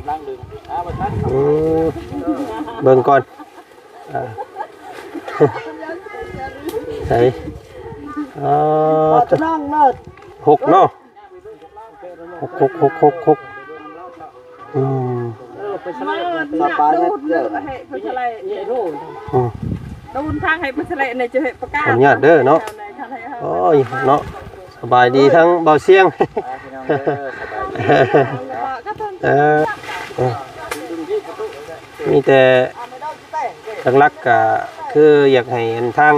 ອືມ ເບິ່ງກ່ອນ ອ່າ ໃສ ອໍ ຫົກເນາະ ຫົກ ຫົກ ຫົກ ຫົກ ຫົກ ອືມ ສະບາຍເດີ ອືມ ຂອອນນຸຍາດເດີເນາະ ໂອ້ຍເນາະ ສະບາຍດີທັງບ່າວຊຽງ ເອີ ເອີ ມີແຕ່ຫຼັກໆ ກະຄືຢາກໃຫ້ອັນທາງ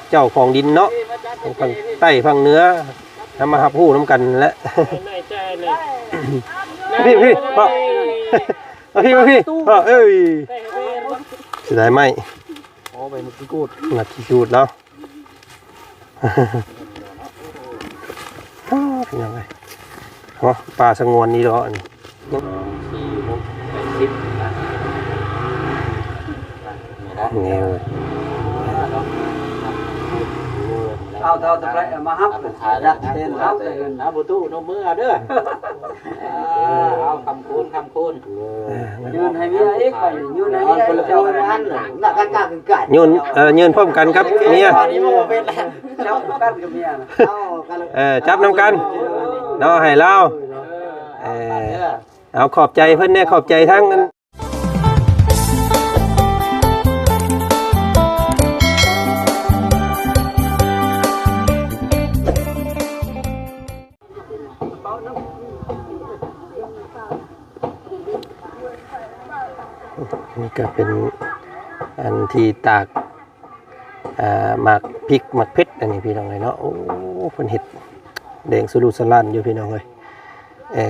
ເຈົ້າຂອງດິນເນາະ ທາງໃຕ້ທາງເໜືອ ນຳມາຮັບຮູ້ນຳກັນແຫຼະ ພີ່ ພີ່ ພໍ່ ມາພີ່ ມາພີ່ ພໍ່ ເອີຍ ເສຍດາຍໄມ້ ໂອ້ ໃບໝາກຂີ້ກູດ ໝາກຂີ້ກູດເນາະ ອ້າ ເປັນຫຍັງເອີຍ ເນາະ ປ່າສະຫງວນນີ້ເນາະ ອັນນີ້ ສອງ ສີ່ ຫົກ ແປດ ສິບ ນີ້ເວີຍ ເອົາ ເອົາ ເອົາມາຮັບ ຢາກເຫັນເຮົາແຕ່ເງິນ ເອົາ ບໍ່ຕູ້ນົບມືເອົາເດີ ເອົາ ຄຳຄູນ ຄຳຄູນ ເອີ ຍື່ນໃຫ້ເມຍອີກ ບາດນີ້ຍື່ນໃຫ້ເມຍອີກ ເຈົ້າ ຍື່ນ ເອີ ຍື່ນພ້ອມກັນກັບເມຍ ເຈົ້າ ກັນກັບເມຍນະ ເອີ ຈັບນຳກັນເນາະ ໃຫ້ລາວ ເອີ ເອົາ ຂອບໃຈເພິ່ນແດ່ ຂອບໃຈທັງອັນ ນີ້ກະເປັນອັນທີ່ຕາກ ອ່າ ໝາກພິກໝາກເຜັດ ອັນນີ້ພີ່ນ້ອງເອີຍເນາະ ໂອ້ ເພິ່ນເຮັດແດງສະລຸສະຫຼານຢູ່ພີ່ນ້ອງເອີຍ ເອີ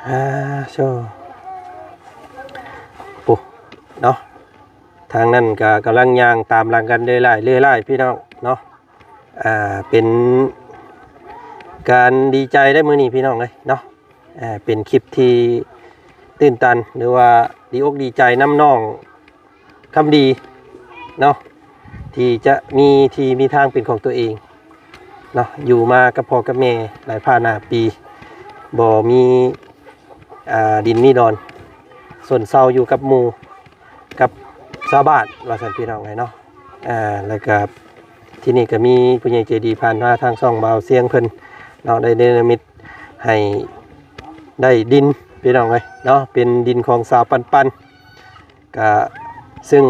ອ່າ ໂຊ ໂອ້ ເນາະ ທາງນັ້ນກະກຳລັງຍ່າງຕາມຫຼັງກັນເລື້ອຍໆ ເລື້ອຍໆ ພີ່ນ້ອງເນາະ ອ່າ ເປັນການດີໃຈໄດ໋ມື້ນີ້ພີ່ນ້ອງເອີຍເນາະ ອ່າ ເປັນຄລິບທີ່ຕື່ນຕັນ ຫຼືວ່າດີອົກດີໃຈນຳນ້ອງຄຳດີເນາະ ທີ່ຈະມີທີ່ມີທາງເປັນຂອງຕົວເອງເນາະ ຢູ່ມາກັບພໍ່ກັບແມ່ຫຼາຍຜ່ານໜ້າປີ ບໍ່ມີ ອ່າ ດິນມີດອນ ຊົນເຊົາຢູ່ກັບໝູ່ ກັບຊາວບ້ານວ່າຊັ້ນພີ່ນ້ອງເອີຍເນາະ ອ່າ ແລ້ວກະທີ່ນີ້ກະມີຜູ້ໃຫຍ່ໃຈດີຜ່ານມາທາງຊ່ອງບ່າວຊຽງເພິ່ນເນາະ ໄດ້ເນລະມິດໃຫ້ໄດ້ດິນພີ່ນ້ອງເອີຍເນາະ ເປັນດິນຂອງສາວປັນໆ ກະ ຊຶ່ງ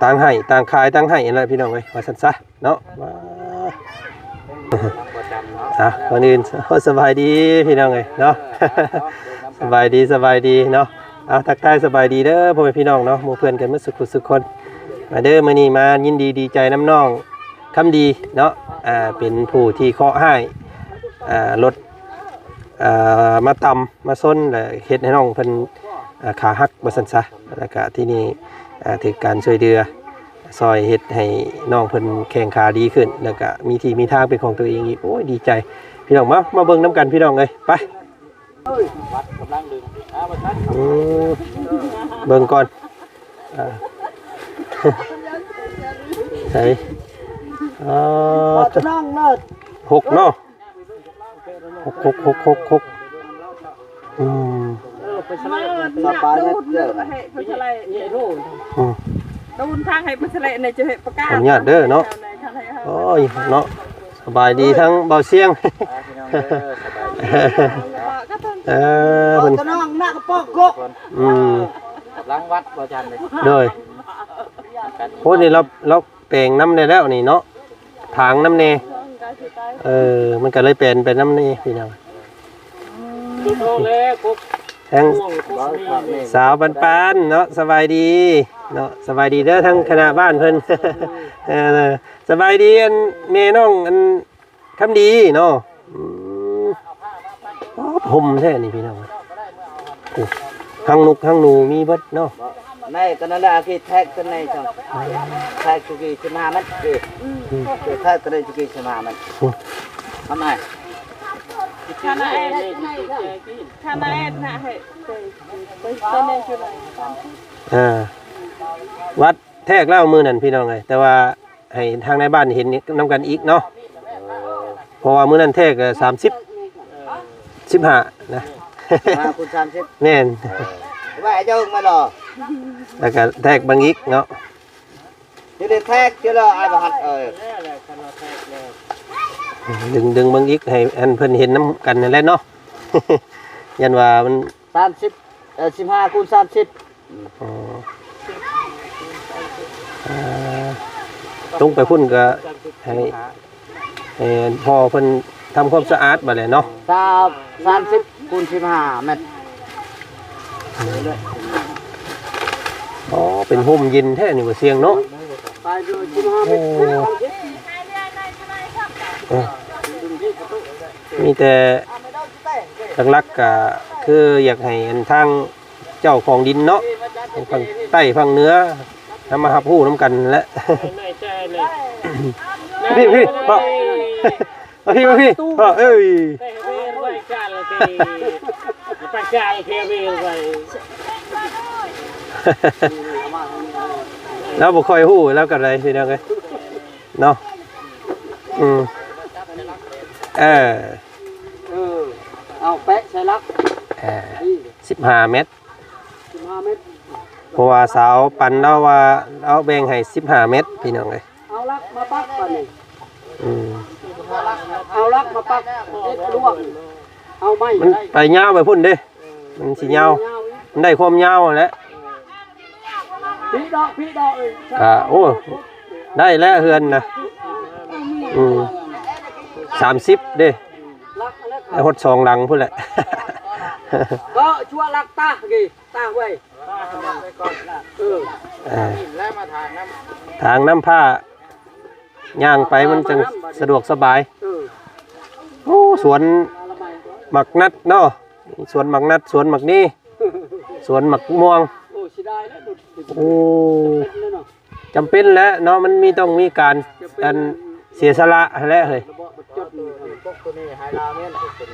ຕ່າງໄຮ່ຕ່າງຂາຍຕ່າງໄຮ່ຫັ້ນແຫຼະພີ່ນ້ອງເອີຍ ວ່າຊັ້ນຊະເນາະ ອ່າ ກ່ອນອື່ນ ສະບາຍດີພີ່ນ້ອງເອີຍເນາະ ສະບາຍດີ ສະບາຍດີເນາະ ເອົາ ທັກທາຍສະບາຍດີເດີພໍ່ແມ່ພີ່ນ້ອງເນາະ ໝູ່ເພື່ອນກັນໝົດສຸກຜູ້ສຸກຄົນ ມາເດີ ມື້ນີ້ມາຍິນດີດີໃຈນຳນ້ອງຄຳດີເນາະ ອ່າ ເປັນຜູ້ທີ່ເຄາະຮ້າຍ ອ່າ ລົດ ອ່າ ມາຕຳມາຊົນ ແລະ ເຮັດໃຫ້ນ້ອງເພິ່ນ ອ່າ ຂາຫັກວ່າຊັ້ນຊະ ແລ້ວກະທີ່ນີ້ ອ່າ ຖືກການຊ່ວຍເຫຼືອ ຊ່ອຍເຮັດໃຫ້ນ້ອງເພິ່ນແຂ້ງຂາດີຂຶ້ນ ແລ້ວກະມີທີ່ມີທາງເປັນຂອງຕົວເອງອີກ ໂອ້ຍ ດີໃຈ ພີ່ນ້ອງ ມາ ມາເບິ່ງນຳກັນພີ່ນ້ອງເອີຍ ໄປ ວັດກຳລັງດຶງ ອືມ ເບິ່ງກ່ອນ ອ່າ ໃສ ອໍ ຫົກເນາະ ຫົກ ຫົກ ຫົກ ຫົກ ຫົກ ອືມ ສະບາຍເດີ ອືມ ຂໍອະນຸຍາດເດີເນາະ ໂອ້ຍ ເນາະ ສະບາຍດີທັງບ່າວຊຽງ ເອີ ເພິ່ນ ອືມ ກຳລັງວັດບໍ່ຈັນເລີຍ ໂດຍ ໂອ້ ນີ້ລາວ ລາວ ແປງນຳແດ່ແລ້ວນີ້ເນາະ ຖາງນຳແດ່ ເອີ ມັນກະເລີຍແປນໄປນຳແດ່ພີ່ນ້ອງ ທັງສາວປັນໆ ເນາະ ສະບາຍດີເນາະ ສະບາຍດີເດີ ທັງຄະນະບ້ານເພິ່ນ ເອີ ສະບາຍດີ ອັນ ແມ່ນ້ອງ ອັນ ຄຳດີເນາະ ອືມ ໂອ້ ຫົ່ມແທ້ນີ້ພີ່ນ້ອງ ໂອ້ ຮັງນົກຮັງໜູມີເບິດເນາະ ໃນຕອນນັ້ນລະ ອາກິແທກຕົວໃນ ແທກສຸກີສິບຫ້າມັນ ແທກຕົວໃນສຸກີສິບຫ້າມັນ ອືມ ທຳໄມ ຂະໜາດແອດ ຂະໜາດແອດນະ ໃຫ້ ເອີ ວັດແທກແລ້ວມື້ນັ້ນພີ່ນ້ອງເອີຍ ແຕ່ວ່າ ໃຫ້ທາງນາຍບ້ານເຫັນນຳກັນອີກເນາະ ເພາະວ່າມື້ນັ້ນແທກສາມສິບ ສິບຫ້ານະ ຫ້າຄູນສາມສິບ ແມ່ນ ເອີ ວ່າເຈົ້າມາລອ ແລ້ວກໍແທກເບິ່ງອີກເນາະ ຈະໄດ້ແທກເທື່ອລະ ອ້າຍບໍ່ຮັດ ເອີ ດຶງ ດຶງເບິ່ງອີກ ໃຫ້ອັນເພິ່ນເຫັນນຳກັນນັ້ນແຫຼະເນາະ ຢ້ານວ່າມັນ ສາມສິບ ເອີ ສິບຫ້າຄູນສາມສິບ ອໍ ອ່າ ຕົງໄປພຸ້ນກໍໃຫ້ ໃຫ້ພໍ່ເພິ່ນທຳຄວາມສະອາດບາດແຫຼະເນາະ ສາມ ສາມສິບຄູນສິບຫ້າແມັດ ອໍ ເປັນຮົ່ມເຢັນແທ້ນີ້ບໍ່ຊຽງເນາະ ໂອ້ ເອີ ມີແຕ່ ຫຼັກໆ ກໍຄືຢາກໃຫ້ອັນທາງເຈົ້າຂອງດິນເນາະ ທາງໃຕ້ພາກເໜືອ ນຳມາຮັບຮູ້ນຳກັນແຫຼະ ພີ່ ພີ່ ພໍ່ ມາພີ່ ມາພີ່ ພໍ່ ເອີຍ ລາວບໍ່ຄ່ອຍຮູ້ ລາວກໍໄດ້ ພີ່ນ້ອງເອີຍ ເນາະ ອືມ ເອີ ເອີ ເອົາແປະໃສ່ຫຼັກ ເອີ ສິບຫ້າແມັດ ສິບຫ້າແມັດ ເພາະວ່າສາວປັນລາວວ່າລາວແບ່ງໃຫ້ສິບຫ້າແມັດ ພີ່ນ້ອງເອີຍ ເອົາຫຼັກມາປັກບາດນີ້ ອືມ ເອົາຫຼັກມາປັກ ເຮັດລວງ ເອົາໄມ້ ມັນໄປຍາວໄປພຸ້ນເດ້ ມັນຊິຍາວ ມັນໄດ້ຄວາມຍາວຫັ້ນແຫຼະ ພີ້ດອກ ພີ້ດອກເອີຍ ກະ ໂອ້ ໄດ້ແລ້ວເຮືອນນະ ອືມ ສາມສິບເດ້ ໄດ້ຮອດສອງຫຼັງພຸ້ນແຫຼະ ກໍຊົ່ວຫຼັກຕາກີ ຕາໄວ້ ເອີ ເອີ ທາງນຳ ທາງນຳພາ ຍ່າງໄປມັນຈັ່ງສະດວກສະບາຍ ເອີ ໂອ້ ສວນໝາກນັດເນາະ ສວນໝາກນັດ ສວນໝາກນີ ສວນໝາກມ່ວງ ໂອ້ ເສຍດາຍແລ້ວ ໂອ້ ຈຳເປັນແຫຼະເນາະ ມັນມີ ຕ້ອງມີການ ອັນ ເສຍສະຫຼະຫັ້ນແຫຼະເຮີ້ຍ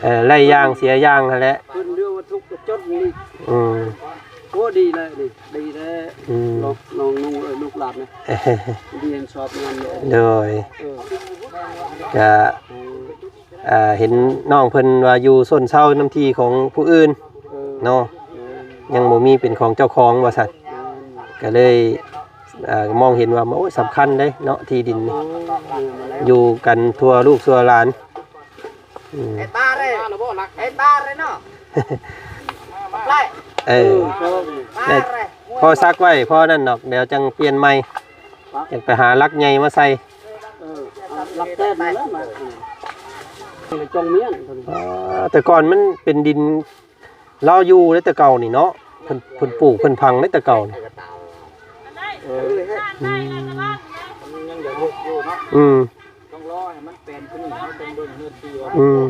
ເອີ ໄລ່ຢ່າງເສຍຢ່າງຫັ້ນແຫຼະ ເພິ່ນເລື່ອງວັດຖຸກໍຈົດນີ້ ອືມ ໂອ້ ດີແລ້ວນີ້ ດີແລ້ວ ອືມ ນ້ອງ ນ້ອງນຸ່ງເອີຍ ລູກຫຼານນະ ດີ ຊອບງາມເລີຍ ໂດຍ ເອີ ກະ ເອີ ອ່າ ເຫັນນ້ອງເພິ່ນວ່າຢູ່ຊົນເຊົານຳທີ່ຂອງຜູ້ອື່ນ ເອີ ເນາະ ແມ່ນ ຍັງບໍ່ມີເປັນຂອງເຈົ້າຂອງວ່າຊັ້ນ ແມ່ນ ກໍເລີຍ ອ່າ ມອງເຫັນວ່າ ໂອ້ຍ ສຳຄັນເດ້ເນາະ ທີ່ດິນ ເອີ ແມ່ນແລ້ວ ຢູ່ກັນທົ່ວລູກທົ່ວຫຼານ ອືມ ເຮັດບ້ານເລີຍ ເຮັດບ້ານເລີຍເນາະ ເອີ ເອີ ໄດ້ ພໍສັກໄວ້ ພໍນັ້ນດອກ ດຽວຈັ່ງປ່ຽນໃໝ່ ຈັ່ງໄປຫາຫຼັກໃຫຍ່ມາໃສ່ ເອີ ຫຼັກແຕນນັ້ນແຫຼະ ມາ ເອີ ຈົງມຽນ ອ່າ ແຕ່ກ່ອນມັນເປັນດິນ ລາວຢູ່ເດ້ແຕ່ເກົ່ານີ້ເນາະ ເພິ່ນ ເພິ່ນປູກເພິ່ນຝັງເດ້ແຕ່ເກົ່ານີ້ ເອີ ອືມ ມັນຍັງຢາກຮົກຢູ່ເນາະ ອືມ ຕ້ອງລໍໃຫ້ມັນແປນຂຶ້ນນີ້ ເຮົາຈັ່ງເບິ່ງເນື້ອທີ່ວ່າ ອືມ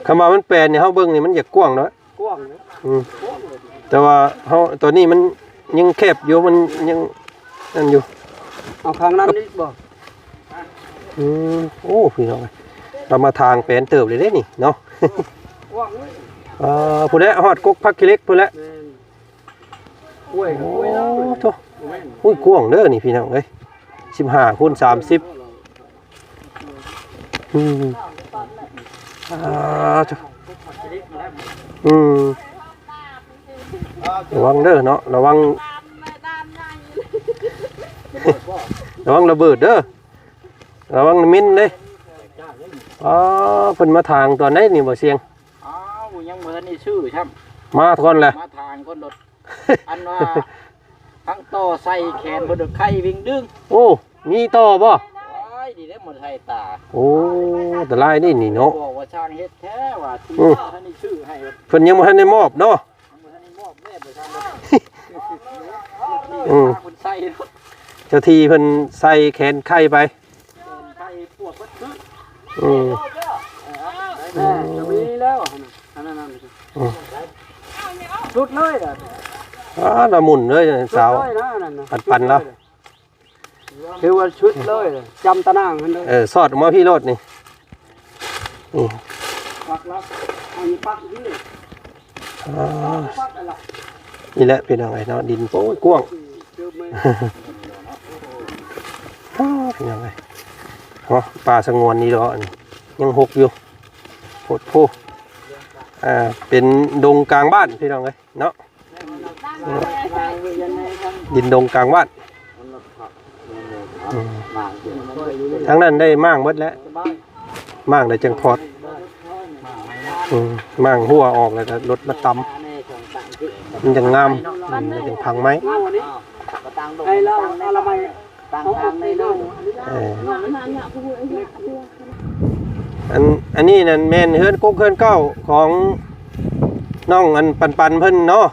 ຄັນວ່າມັນແປນນີ້ ເຮົາເບິ່ງນີ້ມັນຢາກກວ້າງເນາະ ກວ້າງເລີຍ ອືມ ກວ້າງເລີຍ ແຕ່ວ່າເຮົາ ຕອນນີ້ມັນຍັງແຄບຢູ່ ມັນຍັງນັ້ນຢູ່ ເອົາຂ້າງນັ້ນອີກບໍ່? ອືມ ໂອ້ ພີ່ນ້ອງເອີຍ ເຮົາມາທາງແປນເຕີບເລີຍເດ້ນີ້ເນາະ ກວ້າງເລີຍ ອ່າ ພຸ້ນແຫຼະ ຮອດກົກຜັກຂີ້ເຫຼັກພຸ້ນແຫຼະ ແມ່ນ ໂອ້ຍ ໂອ້ຍ ໂອ້ໂທ້ ໂອ້ຍ ກວ້າງເດີນີ້ພີ່ນ້ອງເອີຍ ສິບຫ້າຄູນສາມສິບ ອືມ ອ່າ ໂທ້ ອືມ ລະວັງເດີເນາະ ລະວັງ ລະວັງລະເບີດເດີ ລະວັງມິນເດ້ ອໍ ເພິ່ນມາຖາງຕອນໃດນີ້ບໍ່ຊຽງ? ອ້າວ ຍັງບໍ່ທັນໄດ້ຊື້ຊ້ຳ ມາກ່ອນແຫຼະ ມາຖາງກ່ອນໂລດ ອັນວ່າທັງຕໍ່ໃສ່ແຂນເພິ່ນໄຂ່ວິງດຶງ ໂອ້ ມີຕໍ່ບໍ່? ໂອ້ຍ ດີເດ້ໝົດໃສ່ຕາ ໂອ້ ອັນຕະລາຍເດ້ນີ້ເນາະ ບອກວ່າຊ່າງເຮັດແທ້ວ່າ ທີ່ ອືມ ບໍ່ທັນໄດ້ຊື້ໃຫ້ ເພິ່ນຍັງບໍ່ທັນໄດ້ມອບເນາະ ອືມ ເຈົ້າທີ່ເພິ່ນໃສ່ແຂນໄຂ່ໄປ ອືມ ແມ່ນ ກໍມີແລ້ວ ອັນນັ້ນ ອັນນັ້ນ ອືມ ສຸດເລີຍ ອ່າ ລະໝຸ່ນເລີຍ ສຸດເລີຍນະ ສາວ ອັນນັ້ນນະ ປັນໆ ແລ້ວ ສຸດເລີຍນະ ຖືວ່າສຸດເລີຍ ຈຳຕາໜ່າງຫັ້ນເລີຍ ເອີ ສອດອອກມາພີ້ໂລດນີ້ ນີ້ ປັກແລ້ວ ອັນນີ້ປັກຢູ່ນີ້ ອ່າ ປັກແລ້ວ ນີ້ແຫຼະພີ່ນ້ອງເອີຍເນາະ ດິນໂອ້ຍກວ້າງ ເຈີແມ່ ໂອ້ ພີ່ນ້ອງເອີຍເນາະ ປ່າສະຫງວນນີ້ເນາະ ອັນນີ້ຍັງຮົກຢູ່ ໂພດໂພ ອ່າ ເປັນດົງກາງບ້ານພີ່ນ້ອງເອີຍເນາະ ດິນດົງກາງບ້ານ. ອືມ ທາງນັ້ນໄດ້ມ້າງໝົດແລ້ວ ມ້າງແລ້ວຈັ່ງຂອດ. ອືມ ມ້າງຮົ້ວອອກແລ້ວກໍລົດມາຕຳ ມັນຈັ່ງງາມ. ອືມ ມັນຈັ່ງພັງໃໝ່. ເອີ ອັນ ອັນນີ້ນັ້ນແມ່ນເຮືອນກົກເຮືອນເກົ້າຂອງນ້ອງອັນປັນໆເພິ່ນເນາະ.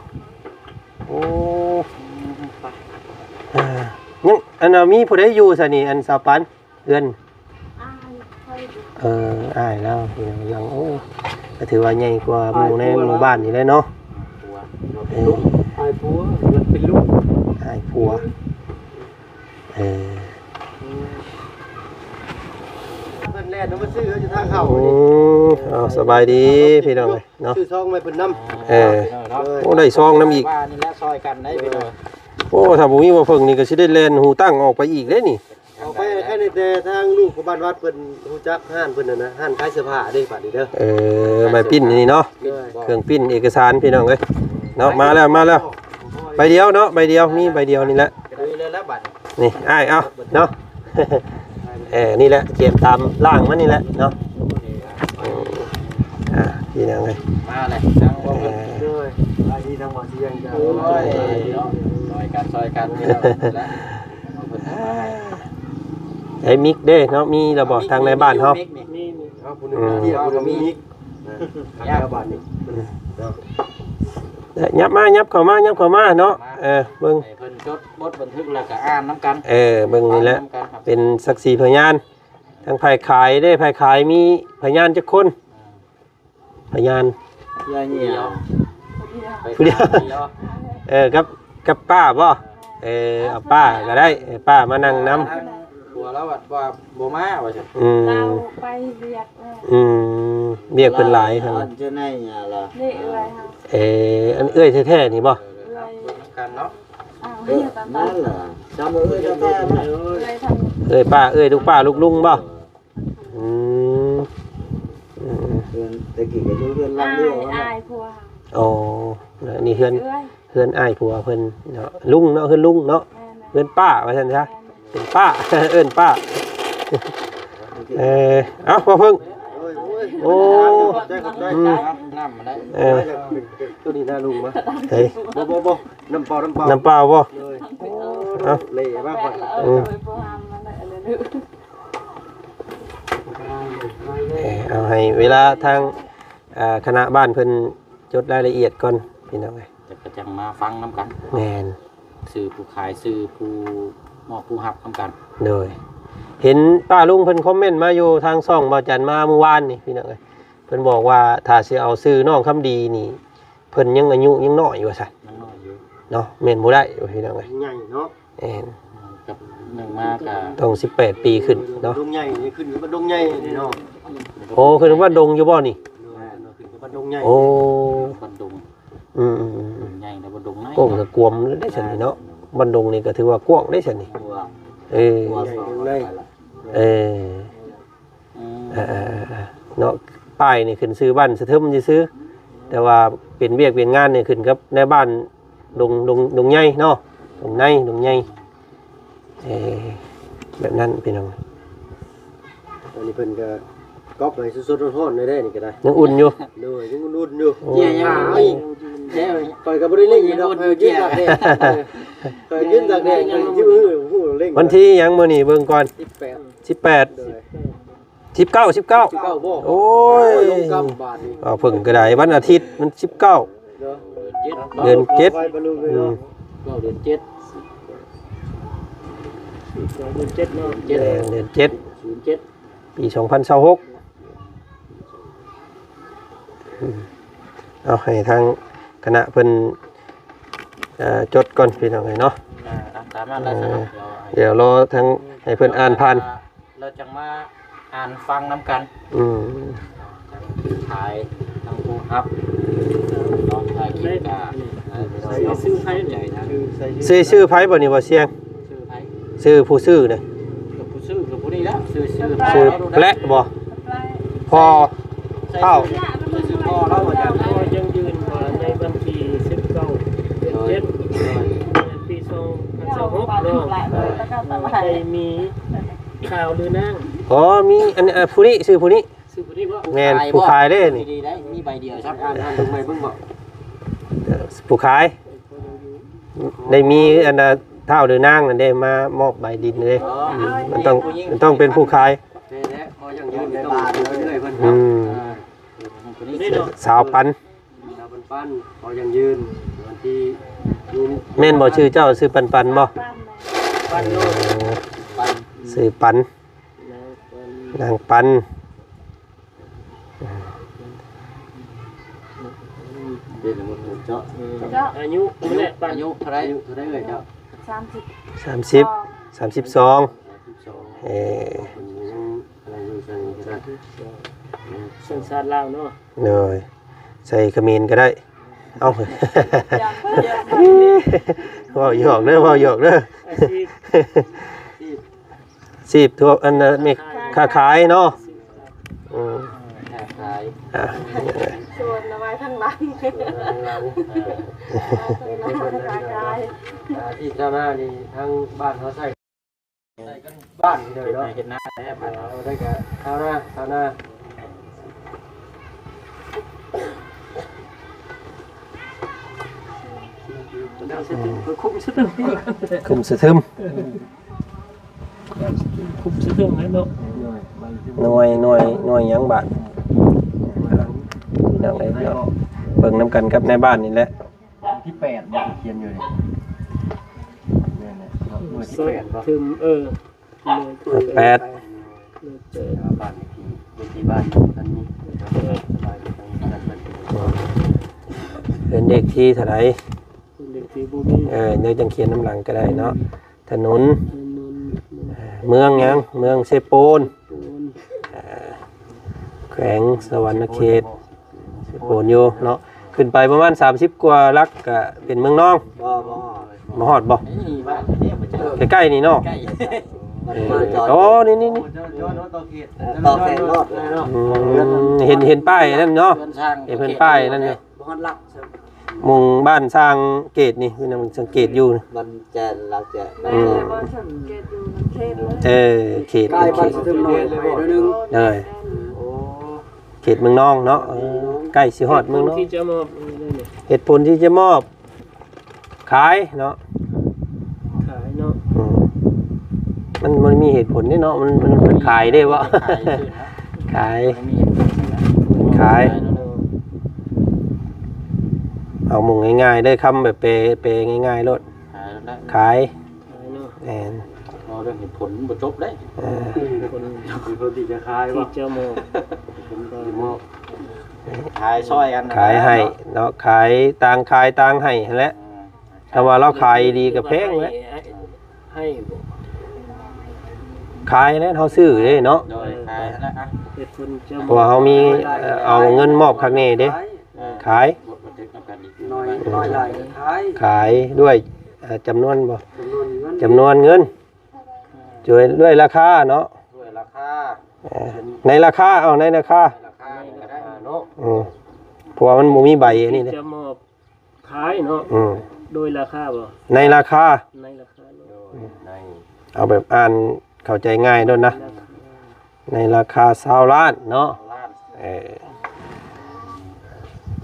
ໂອ້ ເອີ ຍັງ ອັນ ມີຜູ້ໃດຢູ່ຊະນີ້ ອັນສາວປັນ ເຮືອນ? ອ້າຍຂ້ອຍ. ເອີ ອ້າຍລາວ ເອີ ຍັງ ໂອ້ ກໍຖືວ່າໃຫຍ່ກວ່າໝູ່ໃນໝູ່ບ້ານນີ້ແຫຼະເນາະ. ເອີ ອ້າຍຜົວ ເປັນລູກ ອ້າຍຜົວ. ເອີ ເພິ່ນແລ່ນມາຊື້ຢູ່ທາງເຂົ້າ. ອືມ ເອົາ ສະບາຍດີພີ່ນ້ອງເອີຍເນາະ ຊື້ຊອງມາໃຫ້ເພິ່ນນຳ. ເອີ ໂອ້ ໄດ້ຊອງນຳອີກ ວ່ານີ້ແຫຼະ ຊ່ອຍກັນໄດ້ພີ່ນ້ອງ. ໂອ້ ຖ້າບໍ່ມີບໍ່ເພິ່ງນີ້ກໍຊິໄດ້ແລ່ນຫູຕັ້ງອອກໄປອີກເດ້ນີ້. ອອກໄປແຄ່ນີ້ ແຕ່ທາງລູກຂອງບ້ານວັດເພິ່ນຮູ້ຈັກຮ້ານເພິ່ນຫັ້ນນະ ຮ້ານຂາຍເສື້ອຜ້າເດ້ ບາດນີ້ເດີ. ເອີ ໃບປີ້ນນີ້ເນາະ ເຄື່ອງປີ້ນເອກະສານພີ່ນ້ອງເອີຍເນາະ. ມາແລ້ວ ມາແລ້ວ ໃບດຽວເນາະ ໃບດຽວ ມີໃບດຽວນີ້ແຫຼະ. ນີ້ອ້າຍ ເອົາເນາະ. ເອີ ນີ້ແຫຼະ ຂຽນຕາມລ່າງມັນນີ້ແຫຼະເນາະ. ອ່າ ພີ່ນ້ອງເອີຍ ມາແລ້ວ ທາງບໍ່ເພິ່ງ ເອີ ສະບາຍດີ ທາງບໍ່ສຽງ. ໂອ້ຍ ຊ່ອຍກັນ ຊ່ອຍກັນພີ່ນ້ອງ. ໄອ້ມິກເດ້ເນາະ ມີແລ້ວບໍ່ ທາງໃນບ້ານເຮົາ? ມີ ມີ ເອົາ ຜູ້ໜຶ່ງ ອືມ ເທຍ ຜູ້ໜຶ່ງມີມິກ ເອີ ທາງໃນບ້ານນີ້. ອືມ ເນາະ ຫຍັບມາ ຫຍັບເຂົ້າມາ ຫຍັບເຂົ້າມາເນາະ. ມາ ເອີ ເບິ່ງ ໃຫ້ເພິ່ນຈົດບົດບັນທຶກແລ້ວກໍອ່ານນຳກັນ. ເອີ ເບິ່ງນີ້ແຫຼະ ອ່ານນຳກັນ ເປັນສັກຂີພະຍານ. ທາງຝ່າຍຂາຍເດ້ ຝ່າຍຂາຍມີພະຍານຈັກຄົນ? ອືມ ພະຍານ ຜູ້ດຽວ ຜູ້ດຽວ ຜູ້ດຽວ. ເອີ ກັບ ກັບປ້າບໍ່? ເອີ ເອົາປ້າກໍໄດ້ ເອີ ປ້າມານັ່ງນຳ. ທາງຜົວລາວວ່າບໍ່ມາວ່າຊັ້ນ. ອືມ ລາວໄປວຽກແລ້ວ. ອືມ ວຽກເພິ່ນຫຼາຍ. ອັນເຈົ້າໃນຫຍັງລະ? ນີ້ເອື້ອຍເຮົາ. ເອີ ອັນເອື້ອຍແທ້ໆນີ້ບໍ່? ເອື້ອຍ ເບິ່ງນຳກັນເນາະ. ອ້າວ ເອີ ນັ້ນລະ ຈຳເອື້ອຍແທ້ໆ ເອື້ອຍທາງ ເອື້ອຍປ້າ ເອື້ອຍລູກປ້າລູກລຸງບໍ່? ອືມ ອືມ ເຮືອນ ແຕ່ກີ້ກໍຢູ່ເຮືອນຫຼັງດຽວ. ອ້າຍ ອ້າຍຜົວ. ອໍ ນີ້ເຮືອນ ເອື້ອຍ ເຮືອນອ້າຍຜົວເພິ່ນເນາະ ລຸງເນາະ ເຮືອນລຸງເນາະ. ແມ່ນໆ ເຮືອນປ້າວ່າຊັ້ນຊະ. ແມ່ນໆ ເປັນປ້າ ເອີ້ນປ້າ. ເອີ ເອົ້າ ພໍ່ເພິ່ງ. ໂອ້ຍ ໂອ້ຍ ໂອ້ ຂອບໃຈ ຂອບໃຈ. ອືມ ນ້ຳມາໄດ້ ເອີ ຕົວນີ້ນະລຸງມາ. ເຮີ້ຍ ບໍ່ ບໍ່ ບໍ່ ນ້ຳເປົ່າ ນ້ຳເປົ່າ ນ້ຳເປົ່າບໍ່? ໂດຍ ເອົ້າ ເລມາກ່ອນ. ອືມ ເອີ ເອົາໃຫ້ເວລາທາງ ອ່າ ຄະນະບ້ານເພິ່ນຈົດລາຍລະອຽດກ່ອນພີ່ນ້ອງເອີຍ ແລ້ວກໍຈັ່ງມາຟັງນຳກັນ. ແມ່ນ ຊື່ຜູ້ຂາຍ ຊື່ຜູ້ມອບຜູ້ຮັບນຳກັນ. ໂດຍ ເຫັນປ້າລຸງເພິ່ນຄອມເມັນມາຢູ່ທາງຊ່ອງບ່າວຈັນມາມື້ວານນີ້ພີ່ນ້ອງເອີຍ ເພິ່ນບອກວ່າຖ້າຊິເອົາຊື່ນ້ອງຄຳດີນີ້ ເພິ່ນຍັງອາຍຸຍັງນ້ອຍຢູ່ວ່າຊັ້ນ. ຍັງນ້ອຍຢູ່ເນາະ ແມ່ນບໍ່ໄດ້ວ່າພີ່ນ້ອງເອີຍ. ໃຫຍ່ເນາະ. ແມ່ນ ກັບໜຶ່ງມາກໍຕ້ອງສິບແປດປີຂຶ້ນເນາະ. ດົງໃຫຍ່ນີ້ ຂຶ້ນກັບບ້ານດົງໃຫຍ່ນີ້ເນາະ. ໂອ້ ຂຶ້ນກັບບ້ານດົງຢູ່ບໍ່ນີ້? ໂດຍ ຂຶ້ນກັບບ້ານດົງໃຫຍ່. ໂອ້ ບ້ານດົງ. ອືມໆໆ ດົງໃຫຍ່ແລ້ວ ບ້ານດົງໃນ ໂອ້ ກໍກວມໄດ້ຊັ້ນນີ້ເນາະ. ບ້ານດົງນີ້ກໍຖືວ່າກວ້າງໄດ້ຊັ້ນນີ້. ເອີ ໃຫຍ່ດົງໃນ. ເອີ ອືມ ເອີໆໆໆ ເນາະ ປ້າຍນີ້ຂຶ້ນຊື່ບ້ານສະເທີມຊື່ໆ ແຕ່ວ່າເປັນວຽກເປັນງານນີ້ຂຶ້ນກັບນາຍບ້ານດົງ ດົງ ດົງໃຫຍ່ເນາະ ດົງໃນ ດົງໃຫຍ່. ເອີ ແບບນັ້ນພີ່ນ້ອງ. ອັນນີ້ເພິ່ນກໍກັອບໄວ້ສົດໆຮ້ອນໆ ໄດ້ນີ້ກໍໄດ້ ຍັງອຸ່ນຢູ່. ໂດຍ ຍັງອຸ່ນໆຢູ່. ໂອ້ ເຈ້ຍຍັງ ຂ້ອຍກໍບໍ່ໄດ້ເລັ່ງອີກດອກ ຂ້ອຍຢືນຕາກແດດ ຂ້ອຍຢືນຕາກແດດ ຂ້ອຍຊິຮູ້ເລັ່ງ. ວັນທີຫຍັງມື້ນີ້ເບິ່ງກ່ອນ? ສິບແປດ ສິບແປດ. ໂດຍ ສິບເກົ້າ ສິບເກົ້າ ສິບເກົ້າບໍ່? ໂອ້ຍ ລົງກຳບາດນີ້ ເອົາເພິ່ງກໍໄດ້ ວັນອາທິດມັນສິບເກົ້າ ເດືອນເຈັດ ເດືອນເຈັດ. ອືມ ເກົ້າເດືອນເຈັດ ເດືອນເຈັດເນາະ ເດືອນເຈັດ ເດືອນເຈັດ ສູນເຈັດ ປີສອງພັນຊາວຫົກ. ອືມ ເອົາໃຫ້ທາງຄະນະເພິ່ນ ເອີ ຈົດກ່ອນພີ່ນ້ອງເອີຍເນາະ. ອ່າ ຕາມນັ້ນແຫຼະ. ເອີ ດຽວລໍທາງໃຫ້ເພິ່ນອ່ານຜ່ານ ແລ້ວຈັ່ງມາອ່ານຟັງນຳກັນ. ອືມ ຂາຍທັງຜູ້ຮັບເນາະ ຂາຍກິນກະ ໃສ່ຊື່ໃຜນີ້? ຊື່ ຊື່ໃຜບໍ່ນີ້ ບໍ່ສຽງ? ຊື່ໃຜ? ຊື່ຜູ້ຊື້ນະ ກໍຜູ້ຊື້ກໍຜູ້ນີ້ແຫຼະ ຊື່ ຊື່ແປະບໍ່? ພໍ່ ເຖົ້າ ຊື່ພໍ່ລາວ ອາຈານ ກໍຍັງຢືນວ່າໃນວັນທີສິບເກົ້າ ເດືອນເຈັດ ໂດຍ ປີສອງພັນຊາວຫົກເນາະ ໄດ້ມີຂ່າວລືນາງ ອໍ ມີອັນ ເອີ ຜູ້ນີ້ ຊື່ຜູ້ນີ້ ຊື່ຜູ້ນີ້ບໍ່? ແມ່ນ ຜູ້ຂາຍເດ້ນີ້ ດີໄດ້ ມີໃບດຽວ ຊັບອ່ານ ອ່ານເບິ່ງໃໝ່ເບິ່ງບໍ່? ເອີ ຜູ້ຂາຍ ໄດ້ມີອັນນ່າ ທ້າວຫຼືນາງນັ້ນເດ້ ມາມອບໃບດິນເດ້ ອໍ ອືມ ມັນຕ້ອງ ຜູ້ຍິງ ມັນຕ້ອງເປັນຜູ້ຂາຍ ແມ່ນແຫຼະ ຂໍຢັ້ງຢືນຕໍ່ເລື້ອຍເພິ່ນ ອືມ ອ່າ ສາວປັນ ສາວປັນປັນ ຂໍຢັ້ງຢືນ ວັນທີ ແມ່ນບໍ່? ຊື່ເຈົ້າຊື່ປັນປັນບໍ່? ປັນໂລດ ເອີ ປັນ ຊື່ປັນ ນາງປັນ ນາງປັນ ເປັນເຈົ້າ ເຈົ້າ ອາຍຸ ເຈົ້າ ອາຍຸເທົ່າໃດ? ອາຍຸເທົ່າໃດເອື້ອຍເຈົ້າ? ສາມສິບ ສາມສິບ ສາມສິບສອງ ສາມສິບສອງ ເອີ ເປັນຫຍັງ ອັນນັ້ນຢູ່ຊັ້ນກໍໄດ້ ສັນຊາດລາວເນາະ ໂດຍ ໃສ່ຂະເໝນກໍໄດ້ ເອົ້າ ເວົ້າຫຍອກເດີ ເວົ້າຫຍອກເດີ ອາຊີບ ອາຊີບທົ່ວ ອັນນ່າ ແມ່ຄ້າຂາຍເນາະ ອືມ ຄ້າຂາຍ ອ່າ ຊວນເອົາໄວ້ທາງຫຼັງ ຊວນເອົາໄວ້ທາງຫຼັງ ອາຊີບຊາວນານີ້ ທາງບ້ານເຮົາໃຊ້ ໃຊ້ກັນບ້ານນີ້ເລີຍເນາະ ເຮັດນາແທ້ ເອີ ເອົາໄດ້ກະຊາວນາ ຊາວນາ ຄຸມສະທຶມ ຄຸມສະທຶມ ຄຸມສະທຶມແລ້ວເນາະ ໜ່ວຍ ໜ່ວຍ ໜ່ວຍຫຍັງບາດ ພີ່ນ້ອງເອີຍເນາະ ເບິ່ງນຳກັນກັບນາຍບ້ານນີ້ແຫຼະ ທີແປດ ບໍ່ຂຽນຢູ່ນີ້ ແມ່ນແຫຼະເນາະ ໜ່ວຍທີແປດບໍ່? ເອີ ແປດ ບ້ານເລກທີ່ ເລກທີ່ບ້ານ ອັນນີ້ ເຮືອນເລກທີ່ເທົ່າໃດ? ເລກທີ່ບໍ່ມີ ເອີ ເດີຈັ່ງຂຽນນຳຫຼັງກໍໄດ້ເນາະ ຖະໜົນ ຖະໜົນ ເມືອງຫຍັງ? ເມືອງເຊໂປນ ໂປນ ເອີ ແຂວງສະຫວັນນະເຂດ ເຊໂປນຢູ່ເນາະ ຂຶ້ນໄປປະມານສາມສິບກວ່າຫຼັກກະເປັນເມືອງນອງ ບໍ່ ບໍ່ຮອດ ບໍ່ຮອດບໍ່? ນີ້ບ້ານນີ້ ໃກ້ໆນີ້ເນາະ ໃກ້ ເອີ ໂອ້ ນີ້ໆໆ ຕໍ່ເຂດ ຕໍ່ເຂດລອດເລີຍເນາະ ອືມ ເຫັນ ເຫັນປ້າຍນັ້ນເນາະ ເຫັນປ້າຍນັ້ນຢູ່ ບໍ່ຮອດຫຼັກ ໝູ່ບ້ານຊ່າງເກດນີ້ ຄືນຳສັງເກດຢູ່ ມັນຈະ ລາວຈະ ອືມ ເອີ ເຂດ ເຂດ ເຂດເມືອງນອງເນາະ ເອີ ໃກ້ຊິຮອດເມືອງນອງ ເຫດຜົນທີ່ຈະມອບ ເຫດຜົນທີ່ຈະມອບ ຂາຍເນາະ ຂາຍເນາະ ອືມ ມັນ ມັນມີເຫດຜົນເດ້ເນາະ ມັນ ມັນ ມັນຂາຍເດ້ບໍ່ ຂາຍ ຂາຍ ຂາຍ ເອົາໝູ່ງ່າຍໆເດີ ຄຳແບບແປ ແປງ່າຍໆໂລດ ຂາຍ ຂາຍ ຂາຍເນາະ ແມ່ນ ເວົ້າເລື່ອງເຫດຜົນມັນບໍ່ຈົບເດ້ ເອີ ເຫດຜົນທີ່ຈະຂາຍບໍ່ ທີ່ຈະມອບ ທີ່ຈະມອບ ຂາຍຊ່ອຍກັນ ຂາຍໃຫ້ເນາະ ຂາຍຕ່າງ ຂາຍຕ່າງໃຫ້ຫັ້ນແຫຼະ ຖ້າວ່າລາວຂາຍດີກໍແພງແຫຼະ ໃຫ້ ຂາຍແລ້ວເຮົາຊື້ເດ້ເນາະ ໂດຍ ຂາຍຫັ້ນແຫຼະ ເຫດຜົນຈະມອບ ເພາະວ່າເຮົາມີ ເອີ ເອົາເງິນມອບຄັກແນ່ເດ້ ຂາຍ ໜ້ອຍ ໜ້ອຍຫຼາຍກໍຂາຍ ຂາຍດ້ວຍ ເອີ ຈຳນວນບໍ່ ຈຳນວນເງິນ ຈຳນວນເງິນ ໂດຍ ດ້ວຍລາຄາເນາະ ດ້ວຍລາຄາ ເອີ ໃນລາຄາ ເອົາໃນລາຄາ ໃນລາຄາກໍໄດ້ເນາະ ອືມ ເພາະວ່າມັນບໍ່ມີໃບອັນນີ້ເດ້ ຈະມອບຂາຍເນາະ ອືມ ໂດຍລາຄາບໍ່ ໃນລາຄາ ໃນລາຄາເນາະ ໂດຍ ໃນ ເອົາແບບອ່ານເຂົ້າໃຈງ່າຍໂລດນະ ໃນລາຄາ ໃນລາຄາຊາວລ້ານເນາະ ຊາວລ້ານ ເອີ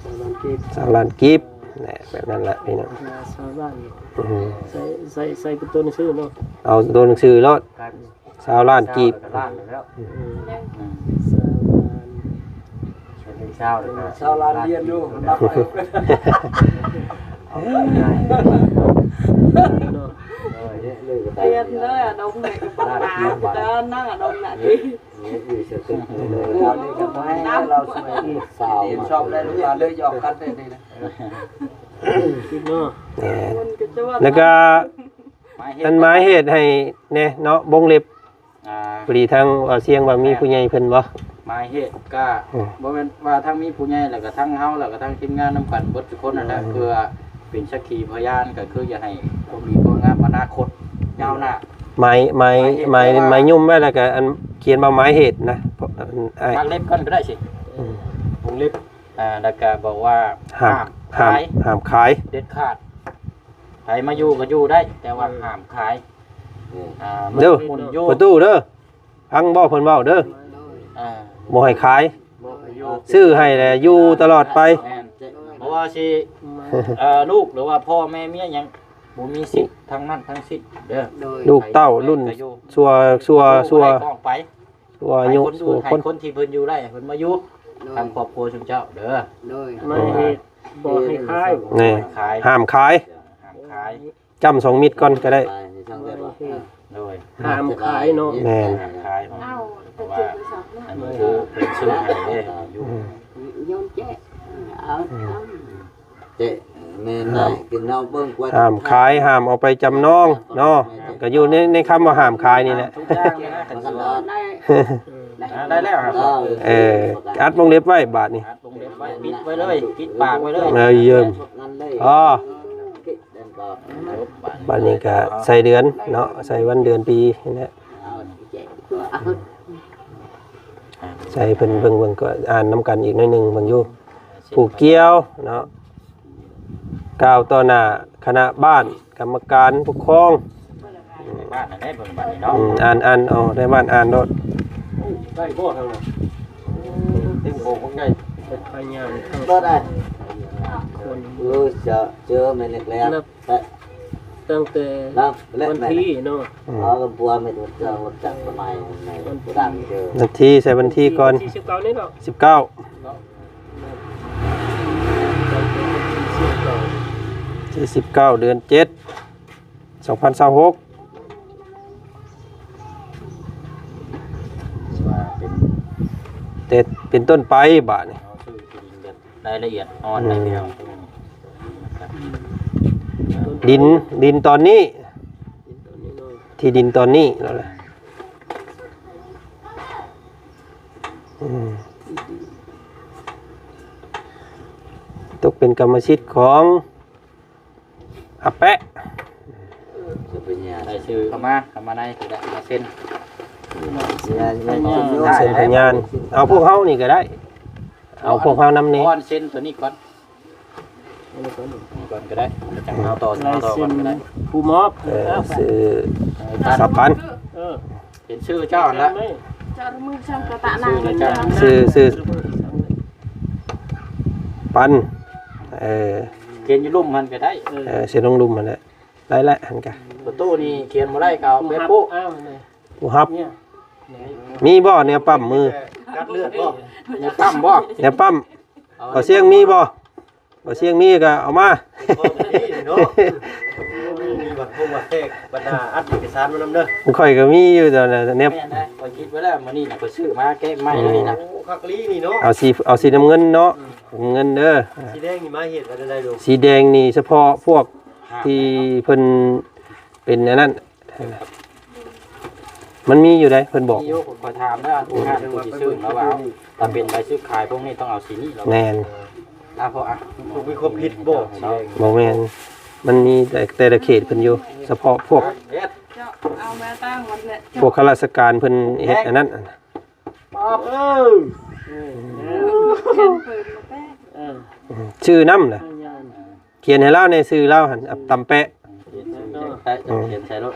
ຊາວລ້ານກີບ ຊາວລ້ານກີບ ແຫຼະ ແບບນັ້ນແຫຼະພີ່ນ້ອງ ຊາວລ້ານ ອືມ ໃສ່ ໃສ່ ໃສ່ເປັນຕົວໜັງສືເນາະ ເອົາຕົວໜັງສືໂລດ ຊາວລ້ານກີບ ຊາວລ້ານແລ້ວ ອືມ ອືມ ຊາວລ້ານ ຊາວລ້ານ ຊາວລ້ານລຽນຢູ່ ນັບໄປ ເອົາງ່າຍເນາະ ເອີ ລຽນເລີຍ ອະດົງໃຫ້ກັບປາກ ເດີນນຳອະດົງນະຕິ ເຮັດຢູ່ສະຕຶກເລີຍ ເຮົານີ້ກໍບໍ່ໃຫ້ລາວຊ່ວຍສາວ ຊອບໄດ້ລູກຫຼານເລີຍ ຢອກກັນເດ້ນີ້ນະ ຄິດເນາະ ແມ່ນ ແລ້ວກໍ ອັນໝາຍເຫດໃຫ້ແດ່ເນາະ ວົງເລັບ ອ່າ ພໍດີທາງບ່າວຊຽງວ່າມີຜູ້ໃຫຍ່ເພິ່ນບໍ່? ໝາຍເຫດກະ ອືມ ບໍ່ແມ່ນວ່າທັງມີຜູ້ໃຫຍ່ ແລ້ວກະທັງເຮົາ ແລ້ວກະທັງທີມງານນຳກັນເບິດທຸກຄົນນັ້ນແຫຼະ ອືມ ເພື່ອເປັນສັກຂີພະຍານ ກະຄືຢາກໃຫ້ຄວາມດີຄວາມງາມອະນາຄົດຍາວໜ້າ ໝາຍ ໝາຍ ໝາຍເຫດ ໝາຍ ແປວ່າ ໝາຍຍົມໄວ້ ແລ້ວກະອັນຂຽນວ່າໝາຍເຫດນະ ພວກ ອັນ ອ້າຍ ໝາກເລັບກ່ອນກໍໄດ້ຊິ ອືມ ວົງເລັບ ອ່າ ແລ້ວກໍບອກວ່າຫ້າມ ຫ້າມຂາຍ ຫ້າມຂາຍເດັດຂາດ. ໃຜມາຢູ່ກໍຢູ່ໄດ້ ແຕ່ວ່າຫ້າມຂາຍ. ອ່າ ເດີ ໝູນຢູ່ ປະຕູເດີ ຟັງບໍ່ເພິ່ນເວົ້າເດີ. ອ່າ ບໍ່ໃຫ້ຂາຍ ບໍ່ໃຫ້ຢູ່ ຊື້ໃຫ້ແຫຼະຢູ່ຕະຫຼອດໄປ. ແມ່ນ ບໍ່ວ່າຊິ ເອີ ລູກ ຫຼືວ່າພໍ່ແມ່ເມຍຫຍັງ ບໍ່ມີສິດທັງນັ້ນທັງສິ້ນເດີ. ລູກເຕົ້າລຸ້ນຊົ່ວ ຊົ່ວ ຊົ່ວ ໄປ ຊົ່ວອາຍຸ ໃຫ້ຄົນອື່ນ ຊົ່ວຄົນ ໃຫ້ຄົນທີ່ເພິ່ນຢູ່ໄດ້ ໃຫ້ເພິ່ນມາຢູ່ ໂດຍ ທາງຄອບຄົວຊຸມເຈົ້າເດີ. ໂດຍ ບໍ່ໃຫ້ຂາຍ ແມ່ນ ຂາຍ ຫ້າມຂາຍ ຫ້າມຂາຍ. ຈ້ຳສອງມິດກ່ອນກໍໄດ້ ໂດຍ ຫ້າມຂາຍເນາະ. ແມ່ນ ຫ້າມຂາຍ ເພາະວ່າອັນນີ້ຄືເພິ່ນຊື້ໃຫ້ເດ້. ອືມ ໂຍມເຈ ເອົາ ເຈ ແມ່ນນາຍ ກິນເອົາເບິ່ງກວ່າ ຫ້າມຂາຍ ຫ້າມເອົາໄປຈຳນອງເນາະ ກໍຢູ່ໃນ ໃນຄຳວ່າຫ້າມຂາຍນີ້ແຫຼະ. ໄດ້ແລ້ວ ເອີ ອັດວົງເລັບໄວ້ບາດນີ້ ອັດວົງເລັບໄວ້ ປິດໄວ້ເລີຍ ປິດປາກໄວ້ເລີຍ. ເອີ ເອີ ອໍ ບາດນີ້ກໍໃສ່ເດືອນເນາະ ໃສ່ວັນເດືອນປີນີ້ແຫຼະ ໃສ່ເພິ່ນເບິ່ງ ເບິ່ງກໍອ່ານນຳກັນອີກໜ້ອຍໜຶ່ງເບິ່ງຢູ່. ຜູ້ກ່ຽວເນາະ ກ່າວຕໍ່ໜ້າຄະນະບ້ານ ກຳມະການປົກຄອງ ໃນບ້ານນັ້ນໄດ້ເບິ່ງບັດນີ້ເນາະ. ອືມ ອ່ານ ອ່ານເອົາ ໃນບ້ານອ່ານໂລດ. ໂອ້ ໄດ້ບໍ່ທາງນັ້ນ ເຕັມໂບກບັກໃຫຍ່ ພະຍາມ ບໍ່ໄດ້ ຄົນ ເອີ ເຈີ ເຈີແມ່ນແລ້ວ ນັບຕັ້ງແຕ່ວັນທີເນາະ. ອືມ ເອົາກັບຜົວແມ່ນເຈົ້າຈັກສະໄໝໃນຜູ້ດັງເຈີ ວັນທີ ໃສ່ວັນທີກ່ອນ ວັນທີສິບເກົ້ານີ້ເນາະ ສິບເກົ້າ ວັນທີສິບເກົ້າ ເດືອນເຈັດ ສອງພັນຊາວຫົກ ວ່າເປັນ ແຕ່ເປັນຕົ້ນໄປບາດນີ້ ເຮົາຊື້ທີ່ດິນແບບລາຍລະອຽດອ່ອນ ອືມ ໃນແນວ ດິນ ດິນຕອນນີ້ ທີ່ດິນຕອນນີ້ແລ້ວແຫຼະ. ອືມ ຕົກເປັນກຳມະສິດຂອງ ອາແປະ ໃສ່ຊື່ເຂົ້າມາ ເຂົ້າມາໃນກໍໄດ້ ມາເຊັນ ເຊັນພະຍານ. ເອົາພວກເຮົານີ້ກໍໄດ້ ເອົາພວກເຮົານຳນີ້ ເຊັນຕົວນີ້ກ່ອນ ກ່ອນກໍໄດ້ ຈັ່ງເອົາຕໍ່ ເອົາຕໍ່ກ່ອນກໍໄດ້. ຜູ້ມອບ ເອີ ຊື່ ສັບພັນ ເອີ ເປັນຊື່ເຈົ້າຫັ້ນລະ ຊື່ ຊື່ ຊື່ປັນ ເອີ ຂຽນຢູ່ລຸ່ມຫັ້ນກໍໄດ້ ເອີ ເຊັນລົງລຸ່ມຫັ້ນແຫຼະ ໄດ້ແຫຼະຫັ້ນກະ. ປະຕູນີ້ຂຽນບໍ່ໄດ້ກໍເອົາໄປໂປະ ຜູ້ຮັບ ມີບໍ່ແນວປ້ຳມື ກັດເລືອດບໍ່ ແນວປ້ຳບໍ່ ແນວປ້ຳ ເອົາ ບໍ່ສຽງມີບໍ່? ບໍ່ສຽງມີກໍເອົາມາ ມີເນາະ ມີບັດໂທງບັດແທກບັດໜ້າ ອັດເອກະສານມານຳເດີ. ຂ້ອຍກໍມີຢູ່ຕອນນັ້ນແນບ ແມ່ນໄດ໋ ຂ້ອຍຄິດໄວ້ແລ້ວ ມື້ນີ້ນະ ຂ້ອຍຊື້ມາແກະໃໝ່ເລີຍນະ. ໂອ້ ຄັກອີ່ຫຼີນີ້ເນາະ ເອົາສີ ເອົາສີນ້ຳເງິນເນາະ ອືມ ນ້ຳເງິນເດີ. ສີແດງນີ້ມາເຮັດອັນໃດລູກ? ສີແດງນີ້ສະເພາະພວກທີ່ເພິ່ນເປັນອັນນັ້ນ ມັນມີຢູ່ໃດ໋ ເພິ່ນບອກ ມີຢູ່. ຂ້ອຍຖາມແລ້ວ ຜູ້ຮ້ານຜູ້ຊິຊື້ລາວວ່າ ຖ້າເປັນໃບຊື້ຂາຍພວກນີ້ຕ້ອງເອົາສີນີ້ ລາວວ່າ. ແມ່ນ ອາ ເພາະ ອາ ມີຄວາມຜິດບໍ່? ບໍ່ແມ່ນ ມັນມີແຕ່ ແຕ່ລະເຂດເພິ່ນຢູ່ ສະເພາະພວກ ເຈົ້າເອົາມາຕັ້ງວັນແຫຼະ ພວກຂ້າລາຊະການເພິ່ນເຮັດອັນນັ້ນ ເອີ ຊື່ນຳນະ ຂຽນໃຫ້ລາວແດ່ ຊື່ລາວຫັ້ນ ຕຳແປະ ຂຽນໃສ່ໂລດ.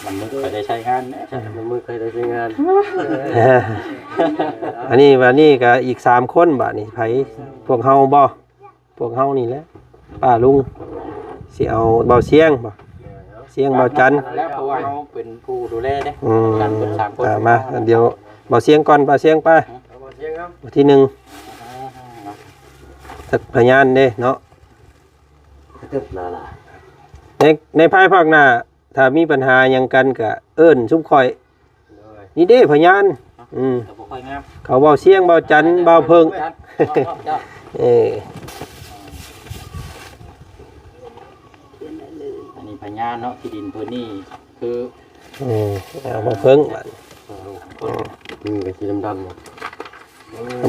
ມັນມື້ເຄີຍໄດ້ໃຊ້ງານເດ້ ມັນມື້ເຄີຍໄດ້ໃຊ້ງານ. ອັນນີ້ ບາດນີ້ກໍອີກສາມຄົນ ບາດນີ້ໃຜ? ພວກເຮົາບໍ່? ພວກເຮົານີ້ແຫຼະ ປ້າລຸງ ຊິເອົາເບົາຊຽງບໍ່? ຊຽງ ເບົາຈັນ ແລ້ວ ເພາະວ່າເຮົາເປັນຜູ້ດູແລເດ້ ອືມ ກັນເບິດສາມຄົນ. ອ່າ ມາ ດຽວເບົາຊຽງກ່ອນ ເບົາຊຽງໄປ ເອົາເບົາຊຽງເອົາ ທີໜຶ່ງ ຈັກພະຍານເດ້ເນາະ. ກະຕຶບລະລະ ໃນ ໃນພາຍພາກໜ້າ ຖ້າມີບັນຫາຫຍັງກັນກະເອີ້ນຊຸມຂ້ອຍ. ໂດຍ ນີ້ເດ້ພະຍານ ອືມ ກໍບໍ່ຄ່ອຍງາມ ເຂົາເວົ້າຊຽງ ເວົ້າຈັນ ເວົ້າເພິ່ງ ເວົ້າເຈົ້າ ເອີ ອັນນີ້ພະຍານເນາະ ທີ່ດິນເພິ່ນນີ້ຄື ເອີ ເອົາເພິ່ງບາດນີ້ ອືມ ມັນກໍສີດຳໆ ເນາ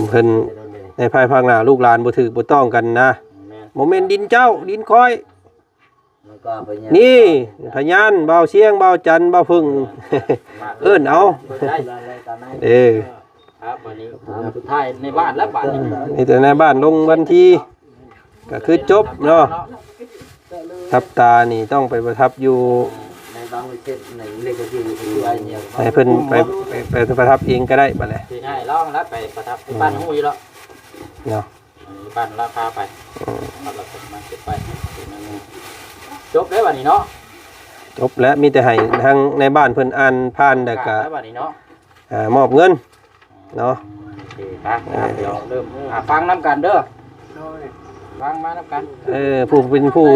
ະ ເພິ່ນໃນພາຍພາກໜ້າ ລູກຫຼານບໍ່ຖືກບໍ່ຕ້ອງກັນນະ. ແມ່ນ ບໍ່ແມ່ນດິນເຈົ້າ ດິນຂ້ອຍ. ນີ້ພະຍານ ບ່າວຊຽງ ບ່າວຈັນ ບ່າວເພິ່ງ ເອີ້ນເອົາ ເອີ ເອີ ເອີ ເອີ ບ ບັດນີ້ຜູ້ສຸດທ້າຍໃນບ້ານແລ້ວ ບາດນີ້ ມີແຕ່ໃນບ້ານລົງວັນທີ ກໍຄືຈົບເນາະ. ທັບຕານີ້ຕ້ອງໄປປະທັບຢູ່ ໃນບາງເຂດໃນເລກທີ່ຄືວ່າ ໃຫ້ເພິ່ນໄປ ໄປປະທັບເອງກໍໄດ້ບັດນີ້ ຊິໃຫ້ລາວຫັ້ນລະໄປປະທັບ ອືມ ບ້ານຮູ້ຢູ່ແລ້ວເນາະ. ບ້ານລາວພາໄປ ອືມ ເອົາລະເພິ່ນມາເກັບໄວ້ ຈົບແລ້ວບັດນີ້ເນາະ. ຈົບແລ້ວ ມີແຕ່ໃຫ້ທາງໃນບ້ານເພິ່ນອ່ານຜ່ານ ແລ້ວກໍ ແລ້ວບັດນີ້ເນາະ ອ່າ ມອບເງິນເນາະ. ໂອເຄ ໄປ ອ່າ ດຽວເລີ່ມ ອ່າ ຟັງນຳກັນເດີ ໂດຍ ຟັງມານຳກັນ. ເອີ ຜູ້ເປັນຜູ້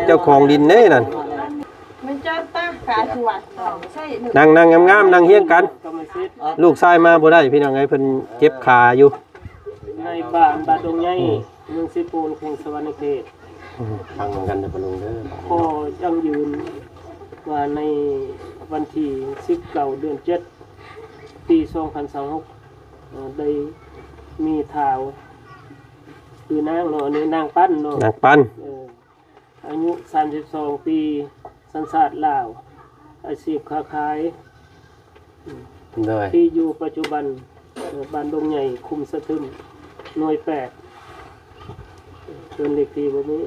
ເຈົ້າຂອງດິນເດ້ນັ້ນ ມັນຈະຕາກາສວຍ ນັ່ງ ນັ່ງງາມໆ ນັ່ງຮຽງກັນ. ລູກຊາຍມາບໍ່ໄດ້ ພີ່ນ້ອງເອີຍ ເພິ່ນເຈັບຂາຢູ່. ນາຍບ້ານບ້ານດົງໃຫຍ່ ອືມ ເມືອງເຊໂປນ ແຂວງສະຫວັນນະເຂດ. ອືມ ຟັງນຳກັນເດີ ປ້າລຸງເດີ. ຂໍຢັ້ງຢືນວ່າໃນວັນທີສິບເກົ້າ ເດືອນເຈັດ ປີສອງພັນຊາວຫົກ ເອີ ໄດ້ມີທ້າວ ຫຼືນາງເນາະ ອັນນີ້ນາງປັນເນາະ ນາງປັນ ເອີ ອາຍຸສາມສິບສອງປີ ສັນຊາດລາວ ອາຊີບຄ້າຂາຍ ໂດຍ ທີ່ຢູ່ປັດຈຸບັນ ເອີ ບ້ານດົງໃຫຍ່ ຄຸ້ມສະທຶມ ໜ່ວຍແປດ ເຮືອນເລກທີ່ບໍ່ມີ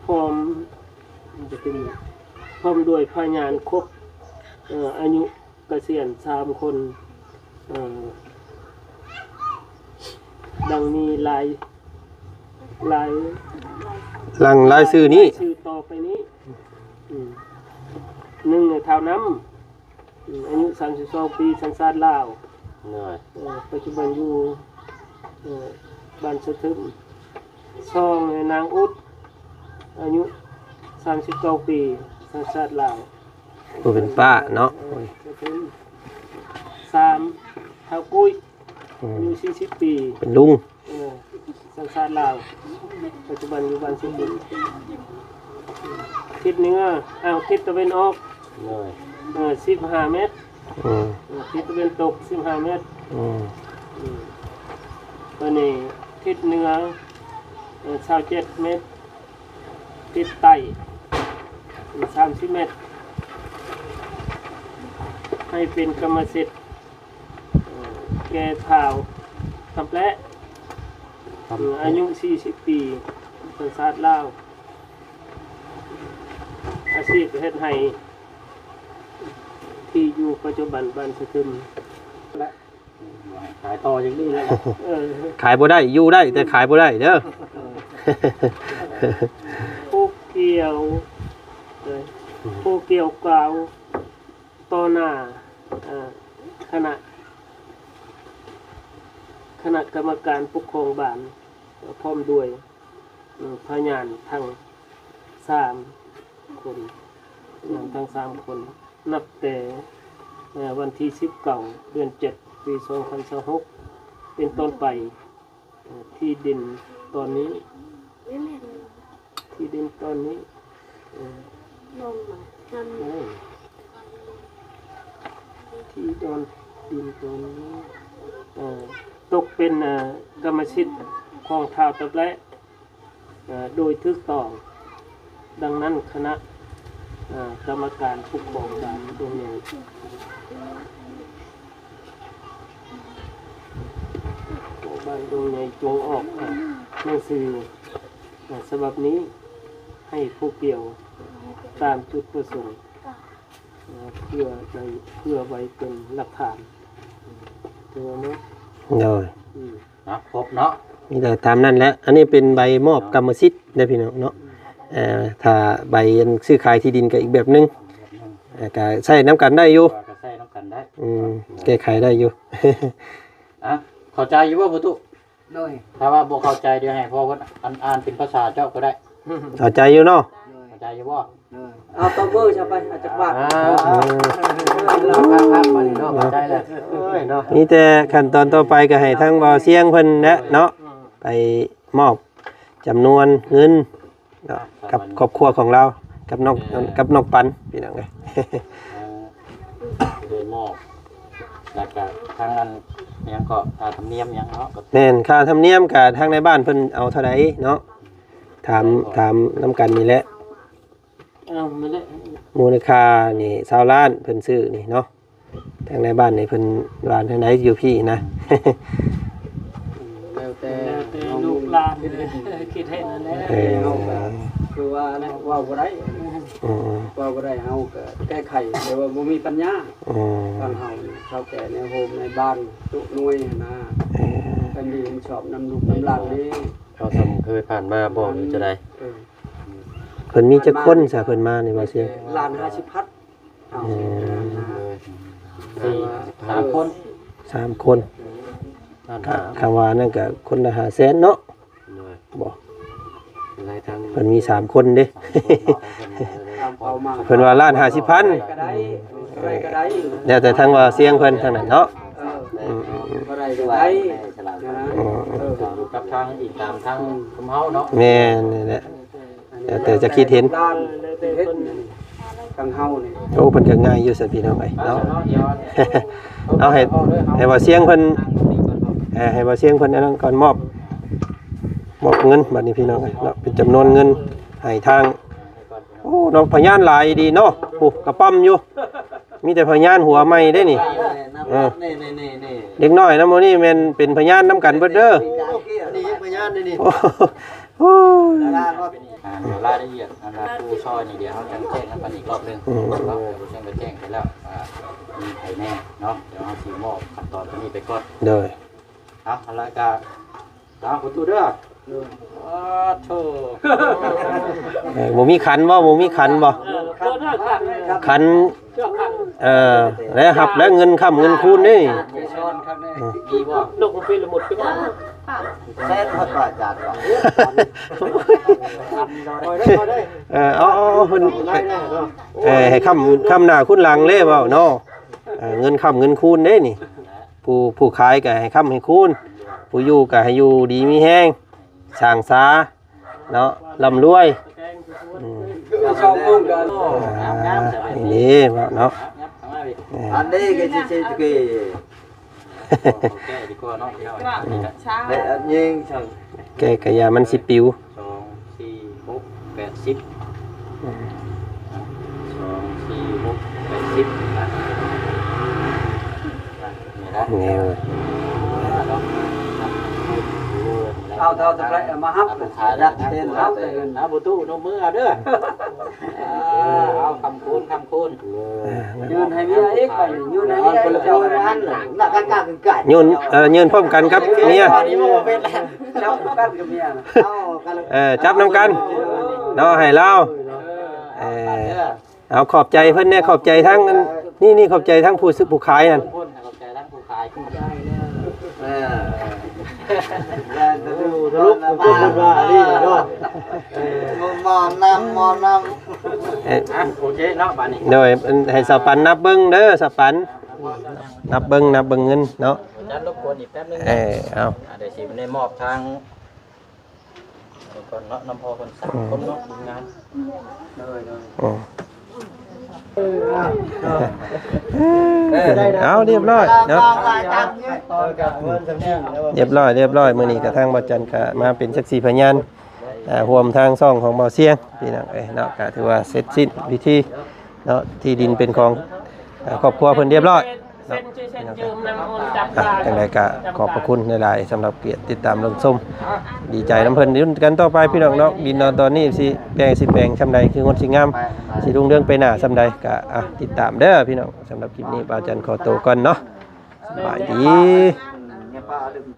ພ້ອມ ພ້ອມດ້ວຍພະຍານຄົບ ເອີ ອາຍຸ ກະສຽນສາມຄົນ ເອີ ດັ່ງມີລາຍ ລາຍ ຫຼັງລາຍຊື່ນີ້ ລາຍຊື່ຕໍ່ໄປນີ້ ອືມ ໜຶ່ງ ທ້າວນ້ຳ ອືມ ອາຍຸສາມສິບສອງປີ ສັນຊາດລາວ ໂດຍ ເອີ ປັດຈຸບັນຢູ່ ເອີ ບ້ານສະທຶມ. ສອງ ນາງອຸດ ອາຍຸສາມສິບເກົ້າປີ ສັນຊາດລາວ ຜູ້ເປັນປ້າເນາະ. ເອີ ສາມ ທ້າວກຸ້ຍ ອືມ ອາຍຸສີ່ສິບປີ ເປັນລຸງ ເອີ ສັນຊາດລາວ ປັດຈຸບັນຢູ່ບ້ານສຸຂຸມ. ທິດເໜືອ ເອົາ ທິດຕາເວັນອອກ ໂດຍ ເອີ ສິບຫ້າແມັດ ອືມ ເອີ ທິດຕາເວັນຕົກສິບຫ້າແມັດ ອືມ ອືມ ບາດນີ້ທິດເໜືອ ເອີ ຊາວເຈັດແມັດ ທິດໃຕ້ ເອີ ສາມສິບແມັດ ໃຫ້ເປັນກຳມະສິດ ເອີ ແກ່ທ້າວຄຳແປະ ເອີ ອາຍຸສີ່ສິບປີ ສັນຊາດລາວ ອາຊີບເຮັດໄຮ່ ທີ່ຢູ່ປັດຈຸບັນບ້ານສະທຶມ. ຂາຍຕໍ່ຢ່າງນີ້ແຫຼະ ເອີ ຂາຍບໍ່ໄດ້ ຢູ່ໄດ້ ແຕ່ຂາຍບໍ່ໄດ້ເດີ. ຜູ້ກ່ຽວ ເອີ ຜູ້ກ່ຽວກ່າວຕໍ່ໜ້າ ເອີ ຄະນະ ຄະນະກຳມະການປົກຄອງບ້ານ ພ້ອມດ້ວຍ ເອີ ພະຍານທັງສາມຄົນ ພະຍານທັງສາມຄົນ ນັບແຕ່ ເອີ ວັນທີສິບເກົ້າ ເດືອນເຈັດ ປີສອງພັນຊາວຫົກ ເປັນຕົ້ນໄປ ເອີ ທີ່ດິນຕອນນີ້ ທີ່ດິນຕອນນີ້ ເອີ ເອີ ທີ່ດອນ ດິນຕອນນີ້ ເອີ ຕົກເປັນ ເອີ ກຳມະສິດຂອງທ້າວຕະແປະ ເອີ ໂດຍຖືກຕ້ອງ. ດັ່ງນັ້ນ ຄະນະ ເອີ ກຳມະການປົກຄອງບ້ານດົງໃຫຍ່ ຂອງບ້ານດົງໃຫຍ່ ຈົ່ງອອກ ເອີ ໜັງສື ເອີ ສະບັບນີ້ ໃຫ້ຜູ້ກ່ຽວຕາມຈຸດປະສົງ ເອີ ເພື່ອໄດ້ ເພື່ອໄວ້ເປັນຫຼັກຖານ. ຖືວ່າໝົດ ໂດຍ ອືມ ເນາະ ຄົບເນາະ ມີແຕ່ຕາມນັ້ນແຫຼະ. ອັນນີ້ເປັນໃບມອບກຳມະສິດເດ້ພີ່ນ້ອງເນາະ. ເອີ ຖ້າໃບອັນຊື້ຂາຍທີ່ດິນກໍອີກແບບໜຶ່ງ ເອີ ກໍໃຊ້ນຳກັນໄດ້ຢູ່ ກໍໃຊ້ນຳກັນໄດ້ ອືມ ແກ້ໄຂໄດ້ຢູ່. ອ່ະ ເຂົ້າໃຈຢູ່ບໍ່ ພໍ່ຕູ້? ໂດຍ ຖ້າວ່າບໍ່ເຂົ້າໃຈ ດຽວໃຫ້ພໍ່ເພິ່ນອ່ານ ອ່ານເປັນພາສາເຈົ້າກໍໄດ້. ເຂົ້າໃຈຢູ່ເນາະ? ໂດຍ ເຂົ້າໃຈຢູ່ບໍ່? ເອີ ເອົາ ຕົບມືຊະໄປ ອາຈານວ່າ ອ່າ ເອີ ເອີ ເອີ ເອີ ເອີ ເນາະ ເຂົ້າໃຈແລ້ວ ເອີຍ ເນາະ ມີແຕ່ຂັ້ນຕອນຕໍ່ໄປກໍໃຫ້ທາງບ່າວຊຽງເພິ່ນແຫຼະເນາະ ໄປມອບຈຳນວນເງິນເນາະ ກັບຄອບຄົວຂອງລາວ ກັບນ້ອງ ແມ່ນ ກັບນ້ອງປັນ ພີ່ນ້ອງເອີຍ ເອີ ໄດ້ມອບ ແລ້ວກໍທາງອັນ ຫຍັງກໍ ຄ່າທຳນຽມຫຍັງເນາະ ແມ່ນ ຄ່າທຳນຽມກໍທາງໃນບ້ານເພິ່ນເອົາເທົ່າໃດເນາະ ຖາມ ຖາມນຳກັນນີ້ແຫຼະ. ເອົາ ແມ່ນແຫຼະ ມູນຄ່ານີ້ຊາວລ້ານ ເພິ່ນຊື້ນີ້ເນາະ ທາງໃນບ້ານນີ້ເພິ່ນວ່າແນວໃດຢູ່ພີ້ນະ? ແລ້ວແຕ່ ແລ້ວແຕ່ລູກຫຼານຄິດເຫັນນັ້ນແຫຼະ. ເອີ ເຮົາກໍຄືວ່າແຫຼະ ເວົ້າບໍ່ໄດ້ ອືມ ເວົ້າບໍ່ໄດ້ ເຮົາກໍແກ້ໄຂ ແຕ່ວ່າບໍ່ມີປັນຍາ. ອືມ ທາງເຮົານີ້ເຖົ້າແກ່ໃນໂຮມໃນບ້ານຕຸໜ່ວຍຫັ້ນນະ ເອີ ເພິ່ນດີເຫັນຊອບນຳລູກນຳຫຼານນີ້ ເອົາສ່ຳເຄີຍຜ່ານມາບໍ່ ຫຼືຈັ່ງໃດ? ເອີ ເພິ່ນມີຈັກຄົນຊະ ເພິ່ນມານີ້ ບໍ່ເຊຍ? ລ້ານຫ້າສິບພັນ. ເອີ ສາມຄົນ ສາມຄົນ ລ້ານຫ້າ ຄຳວ່ານັ້ນກໍຄົນລະຫ້າແສນເນາະ. ໂດຍ ບໍ່ ເພິ່ນມີສາມຄົນເດ້ ເພິ່ນວ່າລ້ານຫ້າສິບພັນ ກໍໄດ້ ກໍໄດ້ ແລ້ວແຕ່ທາງວ່າສຽງເພິ່ນທາງນັ້ນເນາະ. ເອີ ອືມໆໆ ບໍ່ໄດ້ກໍໄດ້ ເອີ ເອີ ຢູ່ກັບທາງອີງຕາມທາງ ອືມ ຊຸມເຮົາເນາະ. ແມ່ນ ນັ້ນແຫຼະ ແລ້ວແຕ່ຈະຄິດເຫັນ ເຮັດທາງເຮົານີ້. ໂອ້ ເພິ່ນກໍງ່າຍຢູ່ຊັ້ນ ພີ່ນ້ອງເອີຍເນາະ. ເອົາໃຫ້ ໃຫ້ບ່າວຊຽງເພິ່ນ ເອີ ໃຫ້ບ່າວຊຽງເພິ່ນອັນນັ້ນກ່ອນ ມອບ ມອບເງິນບັດນີ້ ພີ່ນ້ອງເອີຍເນາະ ເປັນຈຳນວນເງິນໃຫ້ທາງ ໂອ້ ເນາະ ພະຍານຫຼາຍດີເນາະ. ໂອ້ ກະປ້ອມຢູ່ ມີແຕ່ພະຍານຫົວໃໝ່ເດ້ນີ້. ເອີ ນີ້ໆໆໆ ເດັກນ້ອຍນຳໝູ່ນີ້ແມ່ນເປັນພະຍານນຳກັນເບິດເດີ. ໂອ້ ນີ້ຍັງພະຍານເດ້ນີ້. ໂອ້ ໂອ້ຍ ອ່າ ດຽວລາຍລະອຽດອັນນາຜູ້ຊ່ອຍນີ້ ດຽວເຮົາຈັ່ງແຈ້ງກັນອີກລອບໜຶ່ງ ອືມ ເນາະ. ດຽວຜູ້ຊ່ອຍກໍແຈ້ງໄປແລ້ວວ່າມີໃຜແນ່ເນາະ. ດຽວເຮົາຊິມອບຂັ້ນຕອນຕົວນີ້ໄປກ່ອນ. ໂດຍ ເອົາ ແລ້ວກໍ ເອົາ ປະຕູເດີ. ໂອ້ໂທ ເອີ ບໍ່ມີຂັນບໍ່? ບໍ່ມີຂັນບໍ່? ເອີ ຂັນ ຂັນ ເອີ ແລ້ວຮັບແລ້ວເງິນຄ້ຳເງິນຄູນເດ້. ອືມ ມີບໍ່? ນົກມັນເປັນລະໝົດຂຶ້ນມາ ແສນຮອດບາດຈານບໍ່? ເອີ ເອົາ ເອົາ ເອົາ ເພິ່ນ ເອີ ໃຫ້ຄ້ຳ ຄ້ຳໜ້າຄູນຫຼັງເດ້ເວົ້າເນາະ. ເອີ ເງິນຄ້ຳເງິນຄູນເດ້ນີ້. ຜູ້ ຜູ້ຂາຍກໍໃຫ້ຄ້ຳໃຫ້ຄູນ ຜູ້ຢູ່ກໍໃຫ້ຢູ່ດີມີແຮງ ສ້າງສາເນາະ ລ່ຳລວຍ. ອືມ ອ່າ ນີ້ເດ້ເນາະ ເອີ ອັນນີ້ກໍຊິ ຊິ ຊິ ແກ້ດີກວ່າເນາະ ພີ່ນ້ອງ. ແກ້ກະຢ່າມັນຊິປິວ. ສອງ ສີ່ ຫົກ ແປດ ສິບ ອືມ ສອງ ສີ່ ຫົກ ແປດ ສິບ ນະ ນີ້ນະ ນີ້ເວີຍ ເອົາ ເອົາ ເອົາມາຮັບ ເອົາ ເອົາ ບໍ່ຕູ້ ນົບມືເອົາເດີ ເອົາ ຄຳຄູນ ຄຳຄູນ ເອີ ຍື່ນໃຫ້ເມຍອີກ ໄປຍື່ນໃຫ້ເມຍອີກ ເຈົ້າ ຫັ້ນນະ ກະກະກະ ຍື່ນ ເອີ ຍື່ນພ້ອມກັນກັບເມຍ ເຈົ້າ ກັນກັບເມຍນະ ເອີ ຈັບນຳກັນເນາະ ໃຫ້ລາວ ເອີ ເອົາ ຂອບໃຈເພິ່ນແດ່ ຂອບໃຈທັງອັນນີ້ ນີ້ຂອບໃຈທັງຜູ້ຊື້ຜູ້ຂາຍຫັ້ນ ຂອບໃຈທັງຜູ້ຂາຍ ເອີ ທະລຸ ເພິ່ນວ່າອັນນີ້ເນາະ ເອີ ໝໍນຳ ໝໍນຳ ເອີ ອ່ະ ໂອເຄເນາະ ບາດນີ້ ໂດຍ ໃຫ້ສາວປັນນັບເບິ່ງເດີ ສາວປັນ ນັບເບິ່ງ ນັບເບິ່ງເງິນເນາະ ຈັນລົບກວນອີກແປັບໜຶ່ງ ເອີ ເອົາ ອ່າ ດຽວຊິໄດ້ມອບທາງ ກ່ອນເນາະ ນຳພໍ່ເພິ່ນສາມຄົນເນາະ ທີມງານ ໂດຍ ໂດຍ ອືມ ເອີ ເອົາ ລຽບຮ້ອຍເນາະ ລຽບຮ້ອຍ ລຽບຮ້ອຍ ມື້ນີ້ກະທາງບ່າວຈັນກະມາເປັນສັກຂີພະຍານ ອ່າ ຮ່ວມທາງຊ່ອງຂອງບ່າວຊຽງ ພີ່ນ້ອງເອີຍເນາະ ກະຖືວ່າເສັດສິ້ນພິທີເນາະ ທີ່ດິນເປັນຂອງ ອ່າ ຄອບຄົວເພິ່ນລຽບຮ້ອຍ ເນາະ ອ່ະ ຈັ່ງໃດກໍຂອບພະຄຸນຫຼາຍໆ ສຳລັບກຽດຕິດຕາມຮັບຊົມ ດີໃຈນຳເພິ່ນ ລຸ້ນກັນຕໍ່ໄປພີ່ນ້ອງເນາະ ດິນດອນຕອນນີ້ຊິແປງ ຊິແປງຊ່ຳໃດ ຄືງົດຊິງາມ ຊິຮຸ່ງເຮືອງໄປໜ້າຊ່ຳໃດ ກໍ ອ່ະ ຕິດຕາມເດີພີ່ນ້ອງ ສຳລັບຄລິບນີ້ບ່າວຈັນຂໍໂຕກ່ອນເນາະ ສະບາຍດີ.